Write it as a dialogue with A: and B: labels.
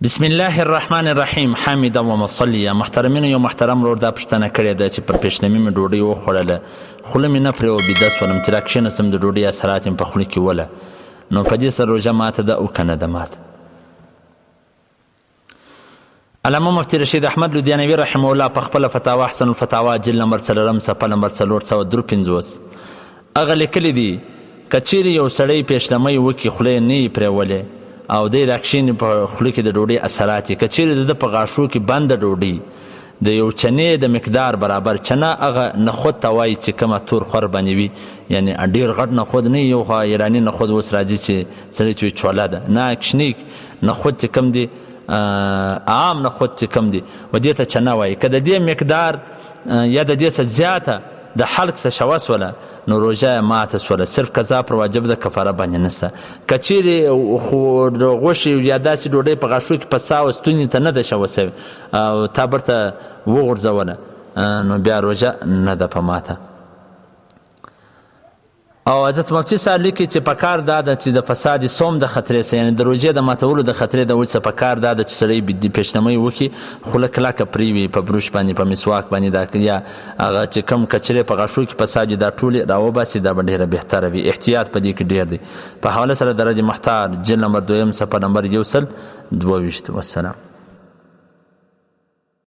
A: بسم الله الرحمن الرحیم حامدا ومصلیا. محترمینو، یو محترم ورور دا پوښتنه کړې ده چې پر پیشلمي مې ډوډۍ وخوړله، خوله مې نه پرې وبیده سولم، چې راکښېنستم د ډوډۍ اثرات مې په خوله کې وله، نو په دې سره روژه ماته ده او که نه ده ماته؟ علامه مفتي رشید احمد لودیانوي رحمه الله په خپله فتاوا احسن الفتاوا جلد نمبر څلورم صفحه نمبر 453 هغه لیکلي دي، که چیرې یو سړی پیشلمۍ وکړي، خوله یې نه وي پرېولې او دی راکښېني، په خوله کې د ډوډۍ اثرات یې، که چیرې د ده په غاښو کې بنده ډوډۍ د یو چنې د مقدار برابر، چنه هغه نخود ته وایي چې کومه تور خور باندې وي، یعنی ډېر غټ نخود نه، یو خو ایراني نخود اوس راځي چې سړی چې چوله ده نه، کوچنی نخود چې کوم دی، عام نخود چې کوم دی، و دې ته چنه وایي. که د دې مقدار یا د دې څه زیاته د حلق څخه شوه سوله، نو روژه یې ماته سوله، صرف قضا پر واجب ده، کفاره باندې نشته. که چیرې خو غوښې یا داسې ډوډۍ په غاښو کې په سا او ستوني ته نه ده شوه سوې او تا برته وغورځوله، نو بیا روژه نه ده په ماته. او حضرت مفتي صاحب لیکي چې پکار دا ده چې د فساد صوم د خطرې څخه، یعنی د روژې د ماتولو د خطرې د وجې څخه، پکار دا ده چې سړی د پیشلمۍ وکړي، خوله کلکه پرې وي، په برش باندې، په مسواک باندې، دا یا هغه چې کوم کچرې په غاښو کې فساد وي دا ټولې راوباسي، دا به ډېره بهتره وي. احتیاط په دې کې ډېر دی. په حواله سره د رد محتار جلد نمبر دویم صفحه نمبر 122. والسلام.